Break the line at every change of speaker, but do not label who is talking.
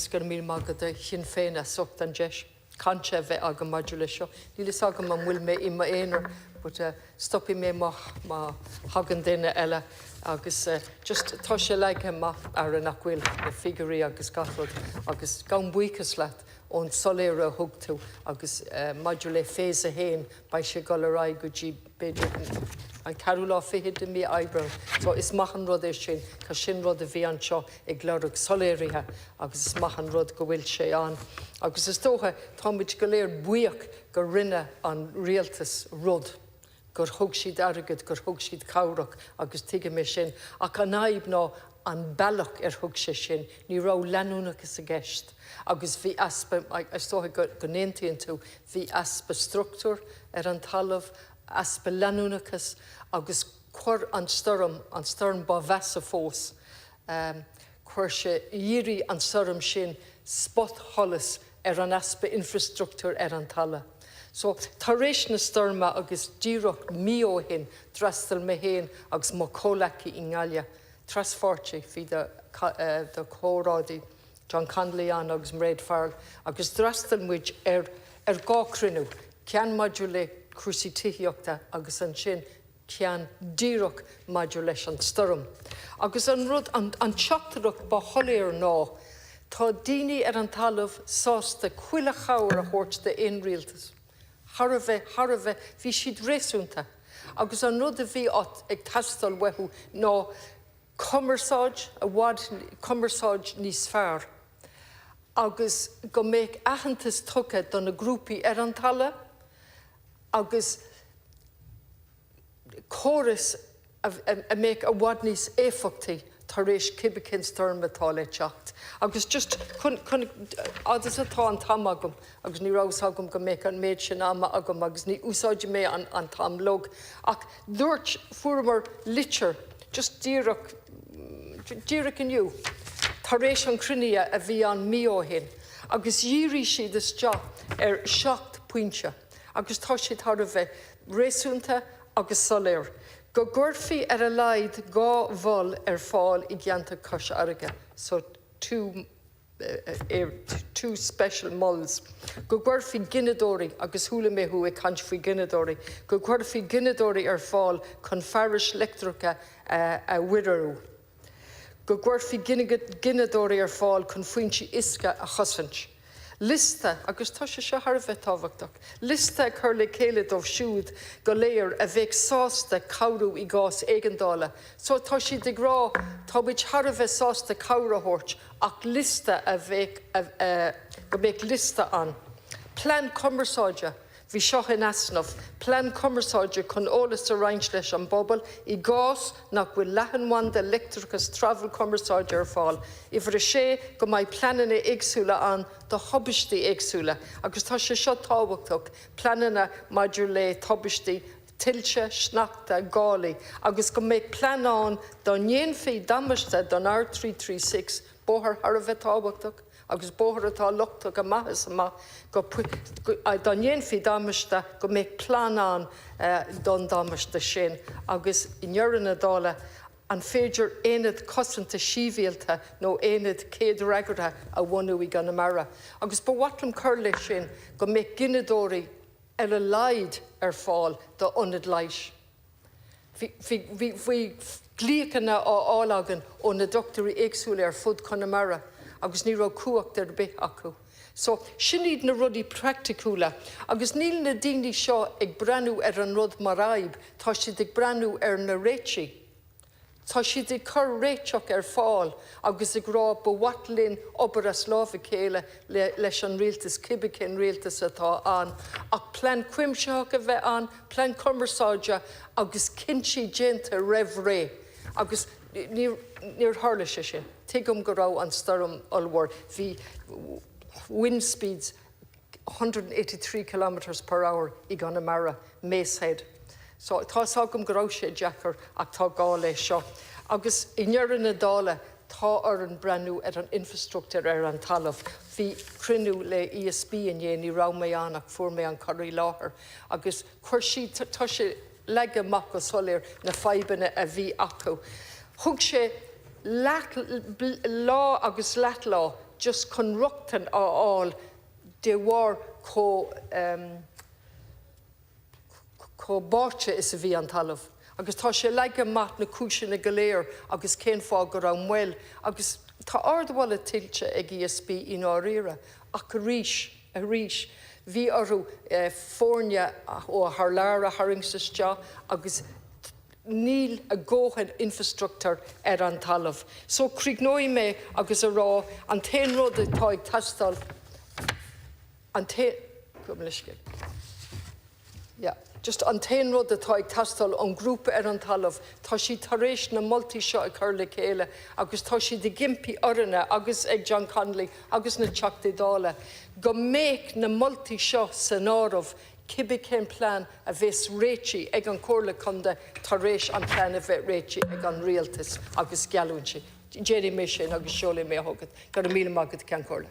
agus go raibh míle maith agat a Shinn Féin as ucht an deis cainte a bheith agam maidir leis seo. Níl fhios agam an bhfuil mé i m'aonar but stopfaidh mé má má thagann duine eile agus just tá sé leagtha amach Aire nach bhfuil, na figiúirí agus gach rud agus gabhaim buíochas leat ón soiléire a thug tú agus maidir le Phase 1 beidh sé ag dul ar aghaidh go dtí b'fhéidir an ceathrú lá fichead de mí Aibreán. So is maith an rud é sin, cos sin rud a bhí anseo ag lorg soiléirithe agus is maith an rud go bhfuil sé ann. Agus is dócha, táimid go léir buíoch gur rinne an rialtas rud, gur thug siad airgead, gur thug siad cabhrach agus tuigim é sin. Ach an fhadhb ná an bealach ar thug sé sin, ní raibh leanúnachas i gceist agus bhí easpa, is dócha go n-aontaíonn tú, bhí easpa struchtúir ar an talamh, easpa leanúnachas agus chuir an stoirm, an stoirm ba mheasa fós, chuir sé, dhírigh an stoirm sin spotsholas ar an easpa infreastruchtúir ar an talamh. So, tar éis na stoirme agus díreach mí ó shin, d'fhreastail mé féin agus mo chomhleacaí i nGaillimh, traspháirtí, bhí do chomrádaí John Connolly ann agus Mairéad Farrell agus d'fhreastail muid ar ar dhá chruinniú, ceann maidir le cúrsaí tithíochta agus ansin ceann díreach maidir leis an stoirm. Agus an rud, an teachtaireacht ba shoiléir ná, tá daoine ar an talamh sásta chuile chabhair a thabhairt d'aon rialtas. Thar a bheith, thar a bheith, bhí siad réasúnta. Agus an rud a bhí ag teastáil uathu ná cumarsáid, i bhfad, cumarsáid níos fearr agus go mbeadh aitheantas tugtha do na grúpaí ar an talamh agus córas a mbeadh i bhfad níos éifeachtaí tar éis cibé cén stoirm atá le teacht. Agus just chun, chun, fhad is atá an t-am agam, agus ní raibh fhios agam go mbeadh an méid sin ama agam agus ní úsáidfidh mé an, an t-am uilig, ach dúirt, fuaireamar litir just díreach, díreach inniu, tar éis an chruinnithe a bhí ann mí ó shin, agus dhírigh siad isteach ar sheacht bpointe agus tá siad thar a bheith réasúnta agus soiléir, go gcuirfí ar a laghad 2 mhol ar fáil i gceantar Chois Fharraige, so two two special mols, go gcuirfí gineadóirí, agus chuala mé thú ag caint faoi ghineadóirí, go gcuirfí gineadóirí ar fáil chun fearais leictreacha a mhuirearú. Go gcuirfí gineadóirí ar fáil chun foinsí uisce a chosaint. Liosta, agus tá sé seo thar a bheith tábhachtach, liosta a chur le chéile dóibh siúd go léir a bheadh sásta cabhrú i gcás éigeandála. So tá siad ag rá, tá muid thar a bheith sásta cabhair a thabhairt ach liosta a bheadh, go mbeadh liosta ann. Plean cumarsáide. Bhí seo in easnamh, plean cumarsáide chun eolas a roinnt leis an bpobal i gcás nach bhfuil leathanbhanda, leictreachas, trealamh cumarsáide ar fáil. Uimhir a sé, go mbeidh pleananna éagsúla ann do thubaistí éagsúla, agus tá sé seo tábhachtach, pleananna maidir le tubaistí, tuilte, sneachta, gálaí, agus go mbeadh plean ann dá ndéanfaí damáiste don R336, bóthar thar a bheith tábhachtach. agus bóthar atá lochtach amach is amach, go, dá ndéanfaí damáiste, go mbeadh plean ann don damáiste sin agus i ndeireadh na dála, an féidir aonad cosanta sibhialta nó aonad céadfhreagartha a bhunú i gConamara? Agus ba mhaith liom cur leis sin go mbeadh gineadóirí ar a laghad ar fáil d'ionaid leighis. Bhí glaochanna á fháil againn ó na dochtúirí éagsúla ar fud Chonamara agus ní raibh cumhacht ar bith acu. So, sin iad na rudaí praiticiúla agus níl na daoine seo ag breathnú ar an rud mar fhadhb, tá siad ag breathnú ar na réitigh. Tá siad ag cur réiteach ar fáil agus ag rá ba mhaith linn obair as lámh a chéile leis an rialtas, cibé cén rialtas atá ann, ach plean cuimsitheach a bheith ann, plean cumarsáide agus cinntí déanta roimh ré. Agus níor tharla sé sin. Tuigim go raibh an stoirm ollmhór, bhí wind speeds 183 kilometres per hour i gConamara, Mace Head. So, tá 'fhios agam go raibh sé deacair ach tá gá leis seo. Agus i ndeireadh na dála, tá orainn breathnú ar an infreastruchtúr ar an talamh. Bhí cruinniú le ESB inné, ní raibh mé ann ach fuair mé an cur i láthair agus chuir siad, tá sé leagtha amach go soiléir na fadhbanna a bhí acu. Thug sé leath, lá agus leathlá. just chun rochtain a fháil de bharr chomh chomh báite is a bhí an talamh. Agus tá sé leagtha amach na cúiseanna go léir agus cén fáth go raibh moill agus tá ardmholadh tuillte ag ESB i ndáiríre ach arís, arís bhí orthu foirne ó thar lear a tharraingt isteach agus níl a dhóthain infrastruchtúr ar an talamh. So críochnóidh mé agus a rá an t-aon rud atá ag teastáil, an t-aon, gabh mo leithscéal. Yeah. Just an t-aon rud atá ag teastáil ón ngrúpa ar an talamh, tá siad tar éis na moltaí seo a chur le chéile agus tá siad ag impí orainne agus ag John Connolly agus na Teachtaí Dála go mbeadh na moltaí seo san áireamh cibé cén plean a bheas réitithe ag an Chomhairle Contae tar éis an plean a bheith réitithe ag an Rialtas agus geallúintí. Déanfaidh mé sin agus seolfaidh mé chugat. Go raibh míle maith agat, Ceann Comhairle.